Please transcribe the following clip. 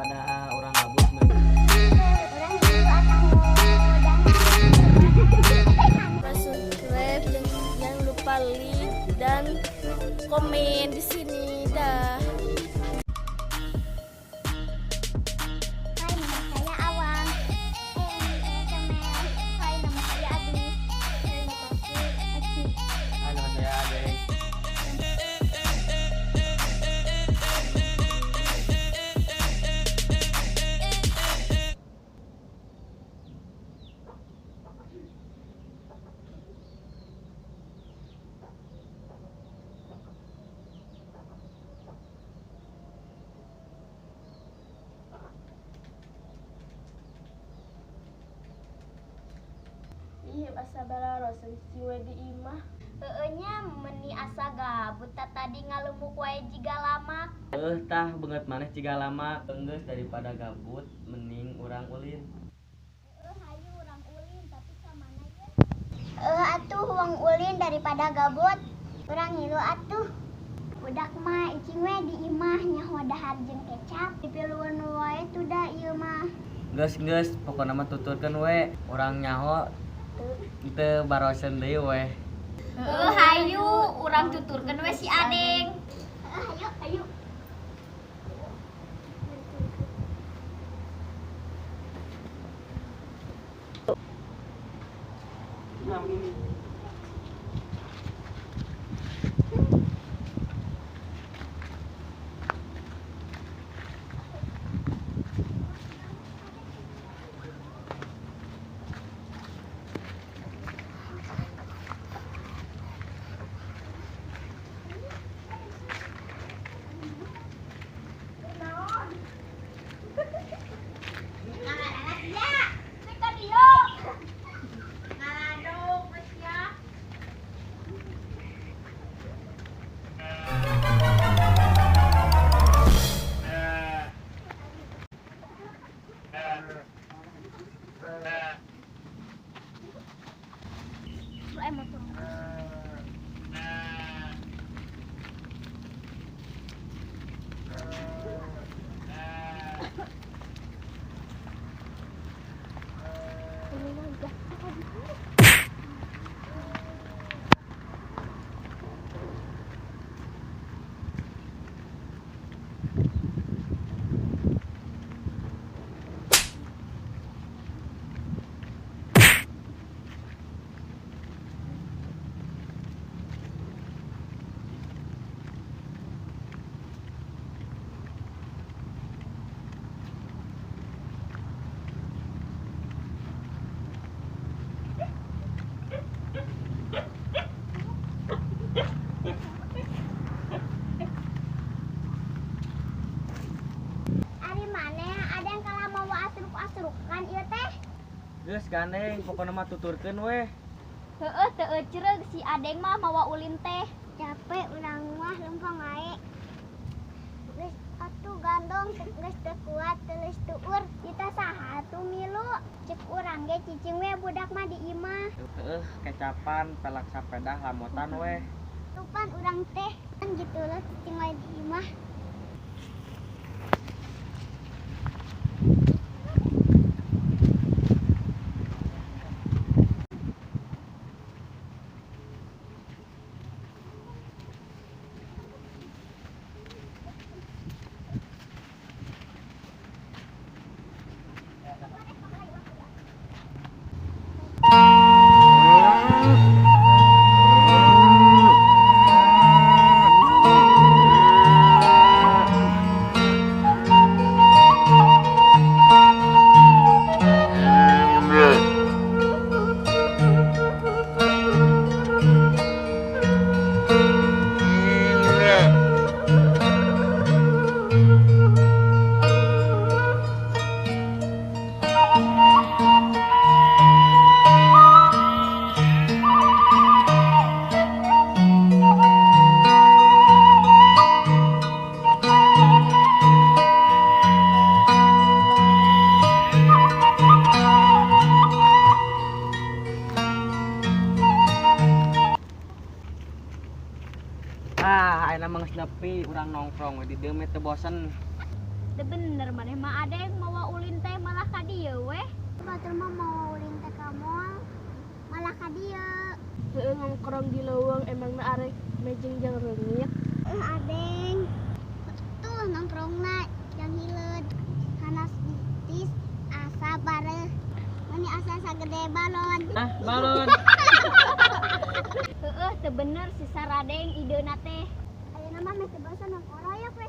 Daripada urang gabut mending Urang ngilu atau Subscribe, jangan lupa like dan komen di sini dah. Hai, nama saya Awang. Eh, Kemel. Hai, nama saya Abi. Hai, nama aku Aci. Hai, nama saya Adeng. Ih, asa bararosen cicing we di imah. Heueuh nya, meni asa gabut, tadi ngalumuk wae jiga lama. Eh, tah beungeut maneh ciga lama. Enggeus, daripada gabut mending urang ulin. Heueuh, hayu urang ulin, tapi ka mana ye? Heueuh atuh, urang ulin daripada gabut. Urang ngilu atuh. Budak mah icing we di imah, nyaho dahar jeung kecap. Dipiluan wae tuh da ieu mah. Geus geus, pokona mah tuturkeun we. Urang nyaho teu barosen deui we. Heueuh, hayu urang tuturkeun we si Adeng. Heueuh, hayu hayu. Ari maneh ada yang kalah mau asruk-asrukan ieu teh? Geus gandeng, pokona mah tuturkeun we. Heueuh, teu ecereug si Adeng mah mawa ulin teh. Capek urang mah, lempang wae. Geus atuh gandong, geus teu kuat teulis tuur. Kita saha atuh milu? Cek urang ge cicing we budak mah di imah. Heueuh, kecapan pelak sapedah lamotan we. Lupan urang teh kan gitu lah, cicing wae di imah. Ah, ayeuna mah geus nepi, urang nongkrong we di dieu meh teu bosen. Teu bener maneh mah, Adeng, mawa ulin teh malah ka dieu weh. Batur mah mawa ulin teh ka mall malah ka dieu. Heueuh, nongkrong di leuweung emangna arek mejeng jang reungit. Eh, Adeng. Tuh nongkrongna yang hileud. Hanas tis asa bareuh. Mani asa sagede balon. Ah, balon. Heeh, teu bener si Saradeng idena teh. Ayeuna mah meh teu bosan nongkrong ya.